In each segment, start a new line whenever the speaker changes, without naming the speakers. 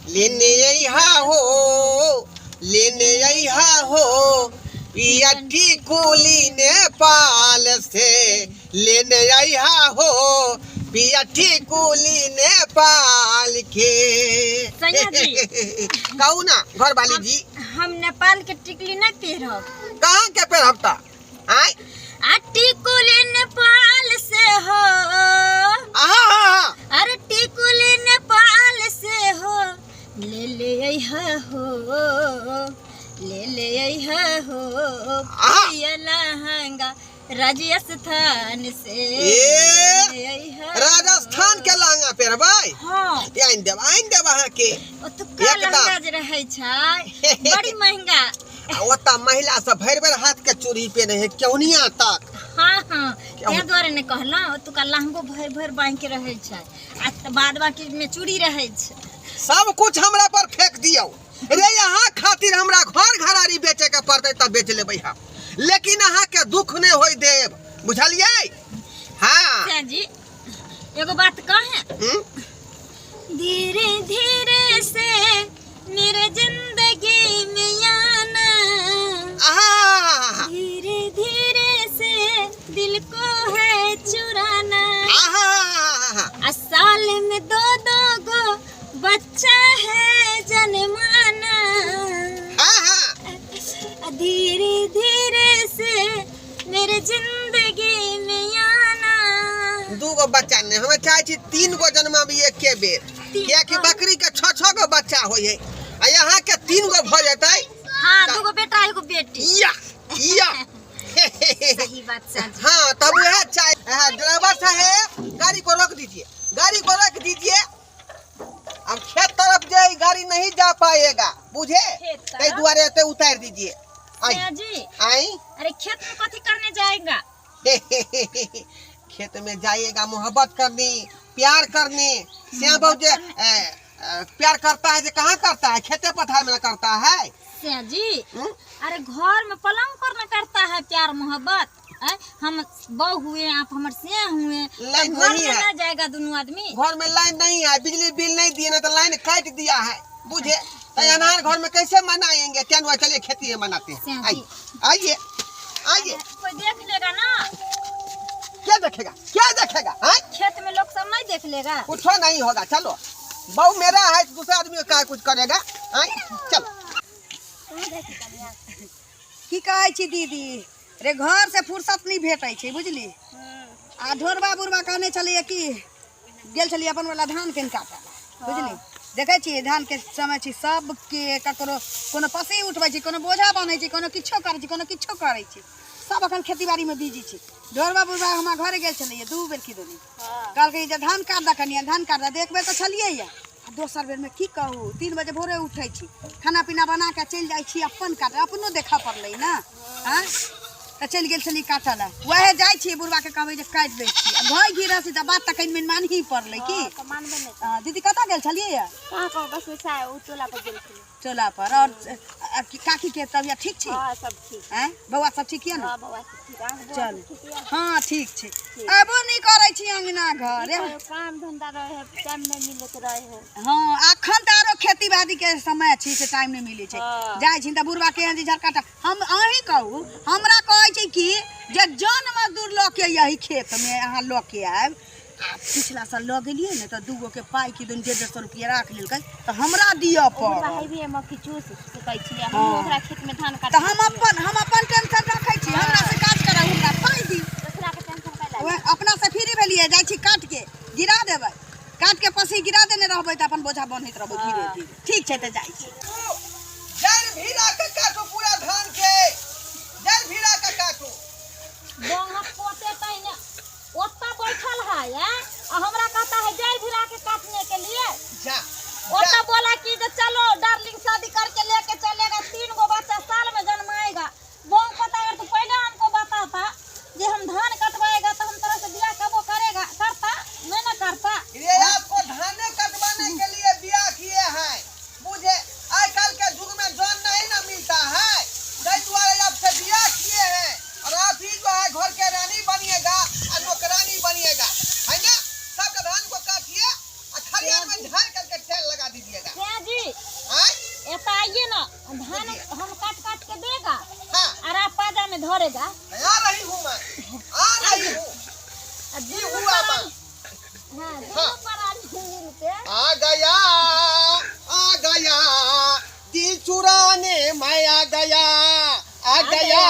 लेने अइहा हो, लेने अइहा हो, पिया टिकुली नेपाल से, लेने अइहा हो, पिया टिकुली नेपाल के।
सैया जी।
कहू ना घर वाली जी।
हम नेपाल के टिकली नहीं पहिरब।
कहाँ के पहिरब त? आय।
आ टिकुली नेपाल से हो।
आहा, हा, हा।
अरे टिकुली नेपाल से हो, ले ले अइहा हो, ले ले अइहा हो,
आहा।
पिया लहंगा राजस्थान से।
ए,
ले अइहा।
राजस्थान के लहंगा पहिरबै?
हाँ।
आनि देब, आनि देब अहाँके।
ओतुका
एकदम।
लहंगा जे रहै छै बड़ी महंगा।
आ ओतऽ महिला सब भरि भरि हाथ के चूड़ी पहिरै है केहुनिया तक।
हाँ हाँ, ताहि दुआरे ने कहलहुँ, ओतुका लहंगो भरि भरि बान्हि के रहै छै आ तऽ बाद बाकी में चूड़ी रहै छै।
सब कुछ हमरा पर फेंक दियौ रे, अहाँ खातिर हमरा घर घरारी बेचे के पड़तै तऽ बेच लेबै हम, लेकिन अहाँ के दुख नहि होय देब, बुझलियै? हाँ।
सैया जी एगो बात कहे।
हम्म?
धीरे धीरे से मेरे जिंदगी में आना,
आहा।
धीरे धीरे से दिल को है चुराना,
आहा।
आ साल में दो दो गो बच्चा है जन्माना,
आहा।
आ धीरे धीरे से मेरे जिंदगी में आना।
दू गो बच्चा नहीं, हमें चाहे छी 3 गो जन्माबी एके बेर,
तीन,
कियाकि
हाँ।
बकरी के 6 6 गो बच्चा होय है आ यहाँ के 3 गो भ जेतै।
हाँ, 2 गो बेटा एगो बेटी।
या, या।
सही बात सर।
हाँ, तब वह चाहे। हाँ, ड्राइवर साहब गाड़ी को रोक दीजिए, गाड़ी को रोक दीजिए, अब खेत तरफ जाए गाड़ी नहीं जा पाएगा, बुझे?
खेत तरफ?
तै दुआरे एते उतार दीजिए। आई।
सैया जी।
आई।
अरे खेत में कथी करने जाएगा?
खेत में जाइएगा मोहब्बत करने, प्यार करने। श्याम बाबू जे, प्यार करता है, जे कहाँ करता है? खेते पथार में करता है।
सैया जी,
हम्म?
अरे घर में पलंग पर न करता है प्यार मोहब्बत। हम बहू हुए, आप हमर सिया हुए,
लाइन
घर
नहीं
में
है।
ना जाएगा दोनों आदमी।
घर में लाइन नहीं है, बिजली बिल नहीं दिए ना तो लाइन काट दिया है, बुझे? तो अनार घर में कैसे मनाएंगे? क्या हुआ? चलिए खेती में मनाते हैं।
सिया
आइए,
जी।
आइए, आइए।
कोई देख लेगा ना?
क्या देखेगा, क्या देखेगा? हाँ?
खेत में लोग सब नहीं देख लेगा?
कुछ नहीं होगा, चलो बहू मेरा है, दूसरा आदमी का कुछ करेगा? हाँ? चलो।
की कहै छी दीदी रे, घर से फुर्सत नहीं भेटै छै, बुझली? आ ढोरबा बुढ़बा कहने छलैया कि गेल छलियै अपन वाला धान के काटऽ, बुझली? देखै छियै धान के समय छै, सबके ककरो कोनो पसी उठबै छै, कोनो बोझा बान्है छै, कोनो किछो करै छै, कोनो किछो करै छै, सब अखन खेतीबाड़ी में बिजी छै। ढोरबा बुढ़बा हमरा घरे गेल छलैया 2 बेर की दू, कहलकै जे धान काट दऽ कनिया, धान काट दऽ। एक बेर तऽ छलियै या, आ दोसर बेर में की कहू, 3 बजे भोरे उठै छी, खाना पीना बना के चलि जाइ छी अपन काटऽ, अपनो देखऽ पड़लै ने। आँय तऽ चलि गेल छलियै काटऽ लए, वएह जाइ छियै बुढ़बा के कहबै जे काटि दै छी, आ भय घी रहै तऽ बात तऽ कनि मनि मानही पड़लै की।
हँ, तऽ मानबै नहि तऽ।
हँ, दीदी कतऽ गेल छलियै या?
कहाँ कहाँ, बस वैसा ओ टोला पर गेल छलियै।
टोला पर। और काकी के तबियत ठीक छी?
हँ, सब ठीक।
आँय, बौआ सब ठीक यऽ ने?
हँ, बौआ सब ठीक। अहाँके बौआ
चलू।
सब ठीक यऽ?
हँ, ठीक छै।
ठीक।
अयबो नहि करै छी अङ्गना घर।
की करू, काम धंधा रहै है, टाइम नहि मिलैत रहै है।
हँ, अखन तऽ आरो खेती बाड़ी के समय छी से टाइम नहि मिलै छै।
हँ।
जाइ छी तऽ बुढ़बा के जे झटका, हम अहीं कहू, हमरा कहै छै कि जे जन मजदूर लऽ के यही खेत में अहाँ लऽ के आयब। आ पिछला साल लऽ गेलियै ने तऽ 2 गो के पाइ की दुन 150 रुपया राख लेलकै, तऽ हमरा दिअ
ओकरा
पड़ल।
हेबे मक्खी चूस सकै छी,
हँ।
हमहूँ ओकरा खेत में धान काटै
तऽ
छियै।
हम अपन टेंशन रखै छी, हमरा से काज कराउ, हमरा पाइ दियौ।
दोसरा के टेंशन कैला?
ओएह अपना से फ्री भेलियै, जाइ छी काट के गिरा देबै, काट के पसी गिरा देने रहबै तऽ अपन बोझा बन्हैत रहबै धीरे धीरे। ठीक छै तऽ जाइ छी।
जड़ भीड़ा के काटू पूरा धान के, जड़ भीड़ा के काटू।
बौआ पोते तैने ओतऽ बैठल है, हैं? आ हमरा कहता है जड़ भिड़ा के काटने के लिए।
जा,
ओतऽ
जा।
बोला कि जे चलो डार्लिंग शादी करके लेके चलेगा, 3 गो बच्चा साल में जन्माएगा। बौआ पता अगर तू पहले हमको बताता जे हम धान कटवाएगा तो हम तरह से बियाह कबो करेगा, करता नहीं ना करता।
ये आपको धाने कटवाने के लिए बियाह किए हैं, बुझे? आजकल के युग में जन नहीं ना मिलता है, तै दुआरे आपसे बियाह किए हैं और आप ही जो है घर के रानी बनिएगा और नौकरानी बनिएगा, है ना? सब धान को काटिए और खलिहान में झाड़ करके तेल लगा दीजिएगा।
सैया जी। करेगा।
आ रही हूँ मैं, आ रही हूँ।
आ
ये
दुनू
हुआ
प्राणी
मैं।
हाँ,
हाँ।
दुनू प्राणी मिलके
आ गया, आ गया, दिल चुराने मैं आ गया, आ गया,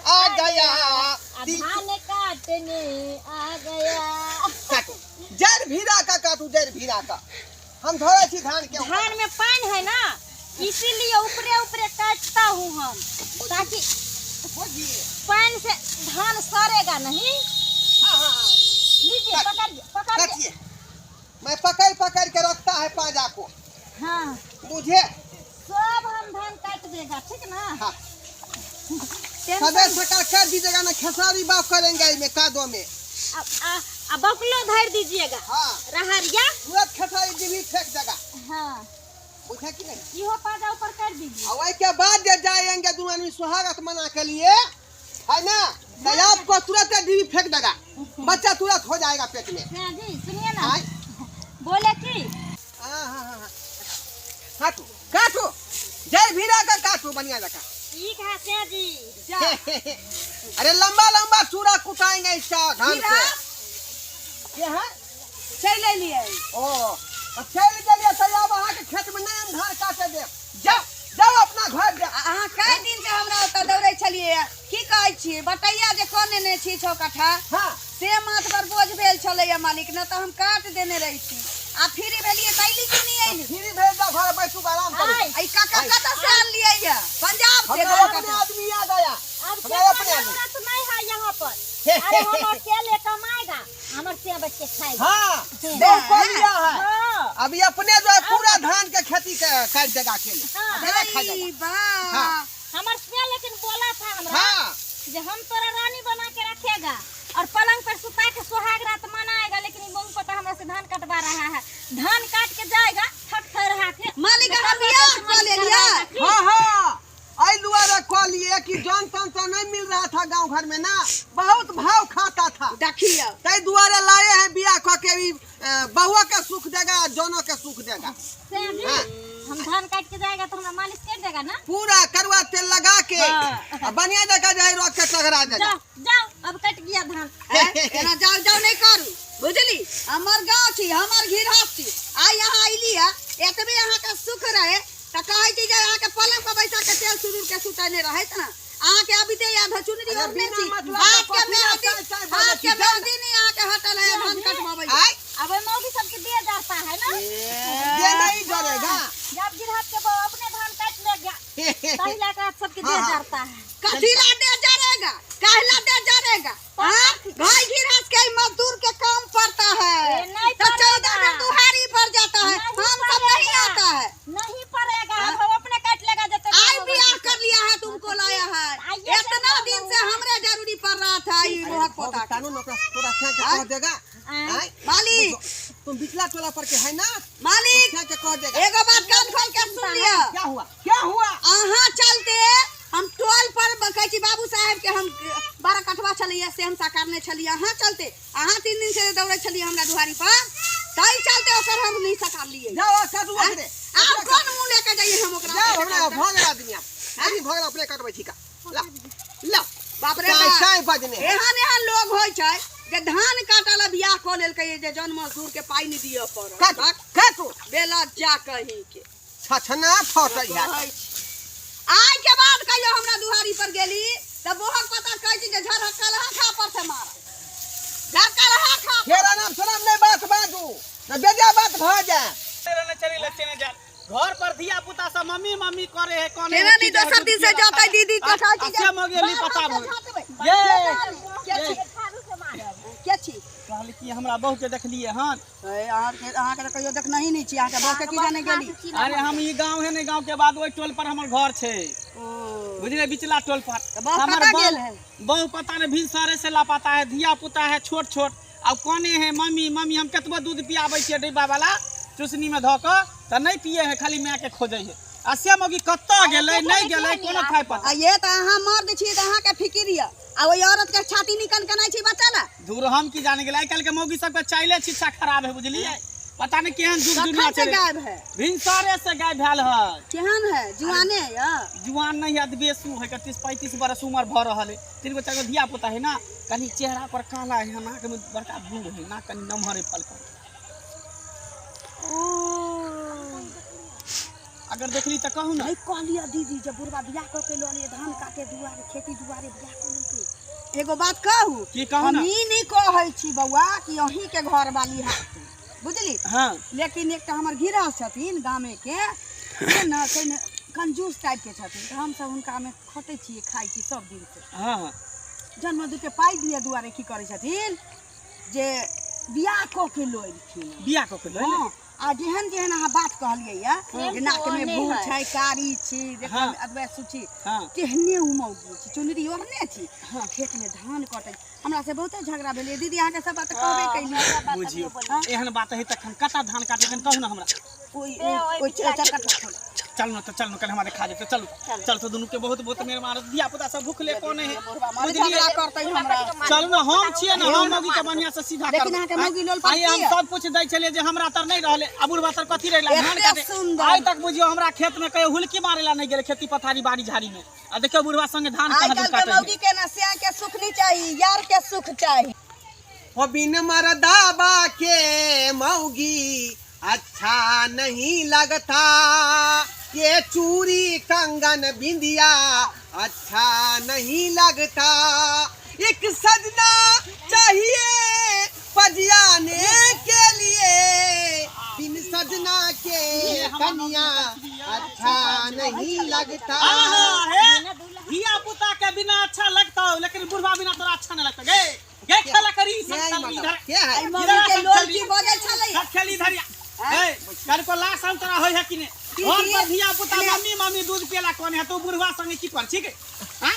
आ गया,
आ
दिल
धान काटने आ गया।
काटू जड़ भीरा का, काटू जड़ भीरा का। हम धरे छी धान के ऊपर।
धान में पानी है ना, इसीलिए ऊपरे ऊपरे काटता हूँ हम, ताकि
बुझिए।
पानी से धान सड़ेगा नहीं।
हाँ, हाँ, हाँ।
लीजिए,
काट-
पकड़िए पकड़िए।
काटिए। मैं पकड़ पकड़ के रखता है पाजा को।
हाँ,
बुझे?
सब हम धान काट देगा, ठीक ना?
हाँ।
टेंशन-
सवेर सकाल कर दीजिएगा ना, खेसारी बाप करेंगे इसमें कादो में।
अब अब बकलो धर दीजिएगा।
हाँ।
रहरिया।
तुरंत खेसारी जी भी फेंक देगा।
हाँ।
बुझा कि नहीं?
इहो पाजा ऊपर कर दीजिए।
और वही के बाद जे जाएंगे दोनों आदमी सुहागत मना के लिए, है ना, तो आपको तुरंत डीबी फेंक देगा, बच्चा तुरंत हो जाएगा पेट में।
हाँ जी, सुनिए ना।
आय।
बोले कि
हाँ, हाँ, हाँ, हाँ। काटू काटू, जय भीरा का काटू बढ़िया लगा।
ठीक है सिया जी, जा।
अरे लंबा लंबा चूड़ा कुटाएंगे इसका धान
भीरा?
को। ये है?
चलि एलियै।
ओ, अब चलि गेलियै तऽ आब अहाँके खेत में नहि हम धान काटे देब। जाओ जाओ अपना घर जाओ।
आ अहाँ कए दिन से हमरा ओतऽ दौड़ै छलियै, की कहै छियै, बटैया जे कऽ नेने छी 6 कट्ठा,
हाँ।
से माथ पर बोझ भेल छलैया मालिक, न तऽ हम काट देने रही छी। आ फ्री भेलियै तऽ अयली कि नहि अयली?
फ्री भेल जाओ, घर बैसू आराम करू।
आय।
आ ई काका कतऽ से आनलियै ये? पंजाब से
हमरा
2
अपने
कट्ठा।
आदमी आ गया।
अब
हमरा
खेतवा
अपने आदमी।
जरूरत नहीं है यहाँ पर। अरे हम अकेले कमाएगा, हमर से बच्चे खाएगा।
हाँ, बहुत कह लिया है।
हाँ।
अभी अपने जो है पूरा धान के खेती के काट देगा अकेले।
हाँ।
अकेले खा जाएगा।
आई बा।
हाँ।
हमर से लेकिन बोला था हमरा।
हाँ।
जे हम तोरा रानी बना के रखेगा और पलंग पर सुता के सुहाग रात मनाएगा, लेकिन ये मूंग पता हमरा से धान कटवा रहा है। धान काट के जाएगा थक थर रहा के।
मालिक अहाँ बियाह कऽ लेलियै?
हाँ, हाँ। एहि दुआरे कहलिए कि जन तन तो नहीं मिल रहा था गांव घर में ना, बहुत भाव खाता था।
देखियौ।
ताहि दुआरे लाए हैं बियाह कऽ के, ई, बहुआ के सुख देगा और जनो के सुख देगा।
से जी,
हाँ।
हम धान काट के जाएगा तो हमरा मालिश कर देगा ना?
पूरा करुआ तेल लगा के,
हाँ।
आ बढ़िया जगह जाए रोक के टकरा देगा।
जाओ जाओ, अब कट गया धान।
हैं? एना जाओ जाओ नहीं करू, बुझली? हमर गाँव छी, हमर गृहस्थ छी। आइ यहाँ अयली है, एतबे अहाँके सुख रहे तऽ कहै छी जे अहाँके पलंग पर बैसा के तेल सिन्दूर के सुतेने रहैत ना। अहाँके अबिते याद है, चुनरी
अरे
ओढ़ने
बिना
छी।
मतलब के
हाथ के
पसीना
मेहंदी,
चाय चाय बजै
हाथ
छी,
के
जाउ ना।
मेहंदी नहीं अहाँके हटल है, धान कटवाबै।
आइ।
अब ओइ मौगी सबके दिया जाता है ना?
ये नहीं जरेगा।
जब गिरहत के बहू अपने धान काट ले गया, तही लाके आप सबके दिया
हाँ, हाँ।
जाता है।
कथी ला दे जरेगा? काहे ला दे जरेगा? हाँ? भाई गिरहत के मजदूर के काम पड़ता है।
ए, नहीं
तो
पड़ेगा।
14 दिन दुहारी पर जाता है,
नहीं
हम सब नहीं
पड़ेगा।
आता है।
नहीं पड़ेगा, अब हम अपने काट लेगा जब तक
आई
होगा
बियाह
तो।
कर लिया है, तुमको लाया है।
आइए से
इतना
हम
दिन
लोग
से हमरे जरूरी पड़ रहा था ये
अरे,
मोहक पोता के।
कानून अपना तोरा से के
हाँ?
कह देगा।
हाँ।
आय?
मालिक।
तुम बिचला टोला पर के है ना?
मालिक।
से के कह देगा।
एगो बात कान खोल के सुन लिया।
क्या हुआ? क्या हुआ?
अहाँ चलते हम टोल पर कहै छी बाबू साहेब के हम 12 कटवा छलैया से हम साकारने छलियै। अहाँ चलते अहाँ 3 दिन से दौड़ै छलियै हमरा दुआरी पर, ताहि चलते ओकर हम नहीं साकारलियै।
जाओ, आ, काटू
आँय?
ओकरे।
आब कोन मुँह लेके जाइए हम ओकरा?
जाओ, हमरा भऽ गेल आदमी आब। आदमी भऽ गेल, अपने कटबै छी का। ला, ला।
बाप रे
चाय,
बाप।
चाय बजने।
एहन एहन लोग होइ छै जे धान काटऽ ला बियाह कऽ लेलकै जे जन मजदूर के पाइ नहि दिअ पड़त।
काटू, काटू।
बेला जा कहीं के।
छछना फटै है।
कहै छी। आइ के बाद कहियो हमरा दुहारी पर गेली तऽ बोहक पता कहै छी जे झरकलहा खा पर से मारब। झरकलहा खा पर।
फेर अनाप शनाप नहि बात बाजू, न बेजा बात भऽ जाय।
रहने चली ले चले जा। घर पर धिया पुता सब मम्मी मम्मी करे है, कोने
केना
है,
नहीं
की जाए,
दोसर दिन से
दूध पिया
जाता है दीदी के
आ,
कहै छी जे
आ, से मगेली
बाहर
पता
से
भऽ गेल।
झाँटबै।
ये,
के छी? के छी?
कहली कि हमरा बहू के देखलिए हन।
ए, अहाँके तऽ कहियो देखनही नहि छी, अहाँके बहू के की जाने गेली?
अरे हम ई गांव है ने, गांव के बाद ओहि टोल पर हमर घर छै।
ओ।
बुझलिए, बिचला टोल पर।
तऽ बहू
हमर
कतऽ
बहू
गेल है?
बहू पता नहीं भिनसरे से लापता है, धिया पुता है छोट छोट। अब कोने है मम्मी मम्मी, हम कतबो दूध पियाबै छियै डिब्बा वाला चुसनी में धऽ कऽ तऽ नहि पिए है, खाली माय के खोजै है। आ से मौगी कतऽ गेलै नहि गेलै कोनो ठाइ पता।
आ ये तऽ अहाँ मर्द छी तऽ अहाँके फिकिर यऽ, आ ओहि औरत के छाती निकल के नहि छी बच्चा ला।
दूर हम की जाने गेलै, आइ काल्हि के मौगी सबके चाइले शिक्षा खराब है, बुझलिए। पता नहीं केहन जुग दुनिया
कखन से
चले
गायब है
भिनसरे से गायब भेल है।
केहन है, जुआने है?
जुआन नहीं है, बेसू है, 30-35 बरस उम्र भऽ रहल है। 3 गो 4 गो धिया पुता है ना, कनी चेहरा पर काला है, नाक में बड़का भूर है, नाक कनी नमहर है फलकल। अगर देखली तऽ कहू ना।
नहीं कहलिए दीदी, जब बुढ़वा बियाह कऽ के लऽ लिए धान काटे दुआरे, खेती दुआरे बियाह कऽ लेलकै। एगो बात कहू?
की कहू
हम
ना?
ई नहीं कहै छी बौआ कि अहीं के घर वाली है, बुझली?
हाँ।
लेकिन एकटा हमर गिरह छथिन गामे के, से न से न कंजूस टाइप के छथिन, तऽ हमसब हुनका में खटै छियै, खाइ छी सब दिन से।
हाँ, हाँ।
जन्म के पाइ दिअ दुआरे की करै छथिन जे बियाह कऽ के लऽ एलखिन।
बियाह कऽ के लऽ एलै?
हाँ, आ जेहन जेहन अहाँ बात कहलियै या जे नाक में
ओहने
भूर
है।
छै, कारी छी, देखै
हाँ।
में अदबे सुची,
हाँ।
तेहने उ मौगी छी, चुनरी ओढ़ने छी, खेत में धान कटै। हमरा से बहुते झगड़ा भेलै दीदी, अहाँके सब बात कहबे कैली।
बुझियौ एहन बात है तखन कतऽ धान काटे, कन कहू ना हमरा।
ओइ
ए, ओइ
ओइ
पिछला
चरकट खोल।
चल न तऽ चल न, कल हमारे खा जेतै। चलू चल तो दुनू के बहुत बहुत मेहरबान, धिया पुता सब भूखले कोने है, बुझलियै?
झगड़ा करतै हमरा।
चलू ना, हम छियै ना, हम मौगी के बढ़िया से सीधा
लेकिन
करबै।
अहाँके मौगी लोल
आइ हम
पड़ती है।
सब कुछ दै छलियै जे हमरा तर नहीं रहले, आ बुढ़बा तर कथी रहला धान
एते
काटे।
सुन्दर।
आइ तक बुझियौ हमरा खेत में कहियो हुलकी मारेला नहीं गेलै, खेती पथारी बाड़ी झाड़ी में। आ देखियौ बुढ़बा संगे धान
आइ
कहाँ
काल्हि के
काटे।
मौगी के ना सिया के सुख नहीं चाही, यार के सुख चाही।
हो बिन मरदाबा के मौगी अच्छा नहीं लगता, ये चूड़ी कंगन बिंदिया अच्छा नहीं लगता, एक सजना चाहिए पजियाने के लिए, बिन सजना के कन्या अच्छा नहीं लगता।
आहा, हे धिया पुता के बिना अच्छा लगता हो, लेकिन बुढ़वा बिना तोरा अच्छा नहीं लगता। गे गे खेला करी सब
क्या है
चल
मतलब?
इधर।
क्या है?
एहि मौगी
इधर आ
के
सब
लोल
चली।
की बजै छलै?
सब खेली इधर आ। ए कर को लाश हम तोरा होय है कि ने?
की
घर
की?
पर धिया पुता मम्मी मम्मी दूध पियला कोन है, तू बुढ़वा संगे की कर छी गे? हां?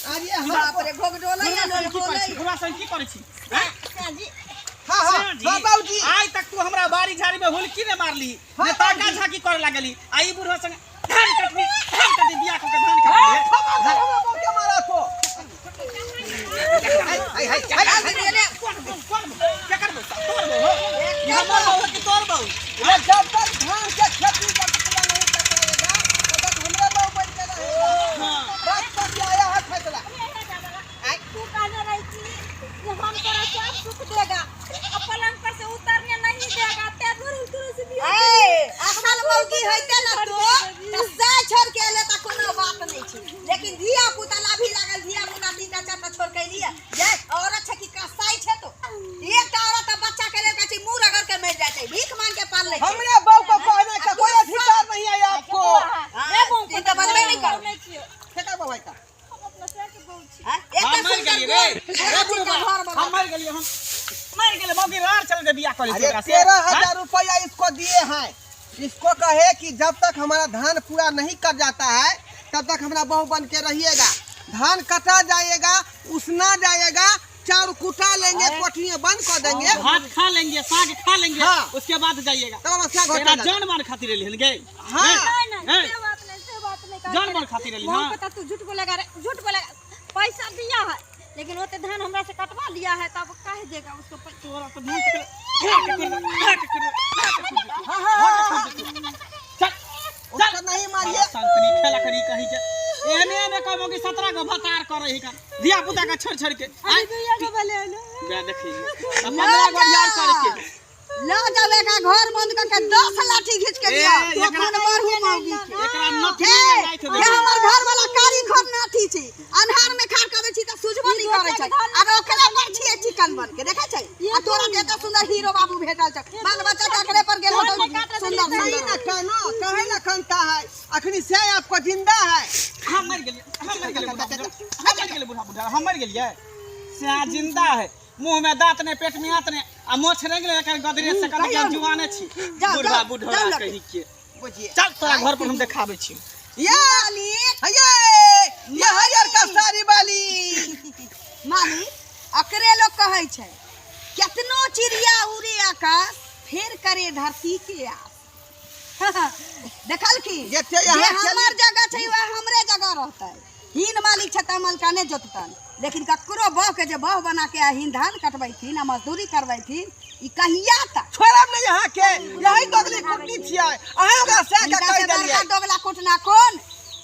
अरे हम
बाप रे, घोघडोलै
बुढ़वा
या
संगे की कर छी?
लोल।
बुढ़वा संगे की कर छी? हां?
हाँ हाँ
सिया जी,
हाँ बाबूजी,
आइ तक तू हमरा बाड़ी झाड़ी में हुलकी ने मारली, ने ताका झाकी करे लागली, आ ई बुढ़वा संगे धान कटनी, धान कटनी, बियाह कऽ के धान कटनी।
खबर हमरा बाबू के मारा तो हाय हाय हाय हाय।
कोन बहू, कोन बहू? केकर बहू? तोर बहू हो? ई हमर बहू है कि तोर बहू?
ये जब तक धान के खेती जब पूरा नहीं कटाएगा तब तक हमरे बहू बन के रहेगा।
हाँ।
बात पर आया है फैसला।
तू कहने रही थी कि हम तोरा सब सुख देगा, अब पलंग पर से उतरने नहीं देगा, ते दूर उतर से बियाह।
ए, असल मौगी होइते ना तो तऽ सै छोड़ के एले तऽ कोनो बात नहीं छै, लेकिन धिया पुता लाभी लागल, धिया पुता 3टा 4टा छोड़ के एलियै जे औरत छै कि कसाई छै। तो एकटा औरत तऽ बच्चा के लेल कहै छै मुँह रगड़ के मरि जाइ छै, भीख मांग के पाल लै छै।
हमरे बहू को कहने का कोई अधिकार नहीं है आपको।
हाँ, ई तऽ बनबे नहीं करू।
नहीं छियो।
ठेका बहू का।
हम अपना सह के बहू छी।
हाँ,
हम
एते
मर
सुन्दर
गेलियै रे।
गोर,
रे
गोर
बुढ़वा,
घर बनल।
हम मर गेलियै, हम मर गेलियै, मौगी रार चल दे बियाह करै छी
अरे
ओकरा से।
13,000 रुपया इसको दिए हैं, इसको कहे कि जब तक हमारा धान पूरा नहीं कट जाता है तब तक हमारा बहू बन के रहिएगा। धान कटा जाएगा, उसना जाएगा, चाउर कुटा लेंगे, कोठियां बंद कर देंगे,
भात खा लेंगे, साग खा लेंगे,
हाँ।
उसके बाद जाइएगा।
तब हम अपना घर
तेरा
चला
जान मार खातिर एलिहन गे।
हाँ।
नहीं नहीं,
हैं?
से बात नहीं, से बात नहीं।
जान मार खातिर एली,
मोह
हाँ।
पता तू झूठ बोलेगा रे, झूठ बोलेगा। पैसा दिया है लेकिन ओते धान हमरा से कटवा लिया है, तब काहे देगा उसको पैसा?
तोरा तो धान के कर,
हाँ हाँ हाँ, हाँ।
चल
उसको नहीं मारिए।
संतनी खेला करी कही के एहने एहने कहबो कि 17 गो भतार करे ही का धिया पुता के छोड़ छोड़ के।
अरे भैया के बोले ना।
बे देखी 15 गो बियाह करे के
ल जाओ एकरा घर बंद करके 10 लाठी घींच के
ए,
दिया तो
एकरा-
कोन मारू मौगी के।
एकरा नथनी
हे,
में राखि
हे
देबै।
हमर घर वाला कारी घर नाथी छै, अन्हार में खाड़ कर दै छी तऽ सुझबो नहीं करै छै, आर ओकरे पर छियै चिकन बन के देखै छै। आ तोरा के एते सुंदर हीरो बाबू भेटल छै, बाल बच्चा के अकरे पर गेल होतौ सुंदर
नहीं
सुंदर।
ना कहना कहे ना कहता है अखनी से आपको जिंदा है।
हम मर गेलियै, हम मर गेलियै बुढ़ा बुढ़ा, हम मर गेलियै बुढ़ा बुढ़ा, हम मर गेलियै। से जिंदा है, मुंह में दांत ने, पेट में आंत ने, आ मोछ रंग ले एकर गदरे से कभी
कहियो।
जुआने छी।
जाओ,
बुढ़ा
जाओ,
बुढ़ा
जाओ लगे।
कही के।
बुझिए।
चल तोरा घर पर हम देखाबै छी।
ये
मालिक।
ये ये हरियर का साड़ी वाली।
मालिक, अकरे लोग कहै छै केतनो चिड़िया उड़े आकाश फेर करे धरती के आस। देखल की
जेते यहाँ
जे
चली-
हमर जगह छै वह हमरे जगह रहतै। हीन मालिक छै तऽ मलका नहि जोततन, लेकिन ककरो बह के जे बह बना के आ हीन धान कटबैथिन आ मजदूरी करबैथिन, ई कहिया तक
छोड़ब नहि अहाँके। यही दोगली कुटनी छियै अहाँ, ओकरा सएह के
हिनका
कहि
से
देलियै।
बड़का दोगला कुटना कोन?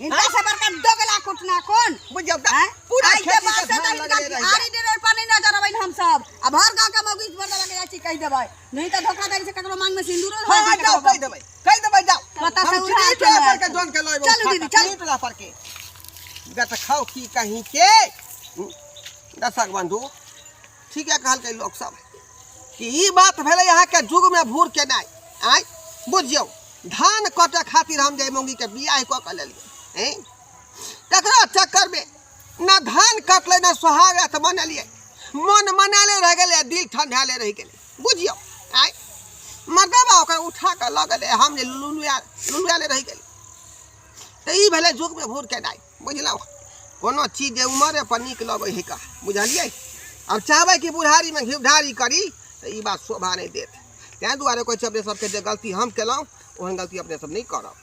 हिनका से बड़का दोगला कुटना कोन?
बुझियौ तऽ
आँय?
पूरा
आइ के
खेती
बाद
के
से तऽ
धान
हिनका
लगले रहि जायत।
आरी डेरे पर नहि नजर अबैन हम सब, आ भर गाँव के मौगी मर्दवा के जाइ छी कहि देबै, नहि तऽ धोखाधड़ी से ककरो मांग में सिंदूरो
हाँ हाँ, जाओ, कहि देबै, कहि देबै, जाओ।
पता से
हम
उड़ा
चिनी
के
टोला
लऽ
पर के
आयब।
जौन के लऽ अयबै।
चलू
उठा
दीदी,
कऽ,
चलू।
चिनी टोला पर के गत खाओ की कहीं के। दर्शक बंधु, ठीके कहलकै लोक सब कि ई बात भेलै अहाँके युगमे भूर केनाइ। आँय बुझियौ, धान कटै खातिर हम जे मौगीके बियाह कऽ के लेलियै, आँय तकरा चक्करमे न धान कटलै न सोहाग रात मनेलियै, मन मनाले रहि गेलै आ दिल ठंडाले रहि गेलै। बुझियौ, आँय मर्दबा ओकरा उठा कऽ लऽ गेलै, हम जे लुलुआ लुलुआले रहि गेलै। तऽ ई भेलै युगमे भूर केनाइ। बुझलहुँ, कोनो चीज जे उमरे पर नीक लगै हइ का, बुझलियै? आब चाहबै कि बुढ़ारीमे घिवढारी करी तऽ ई बात शोभा नहि देत। ताहि दुआरे कहै छी अपने सबके, जे गलती हम केलहुँ ओहन गलती अपने सब नहि करब।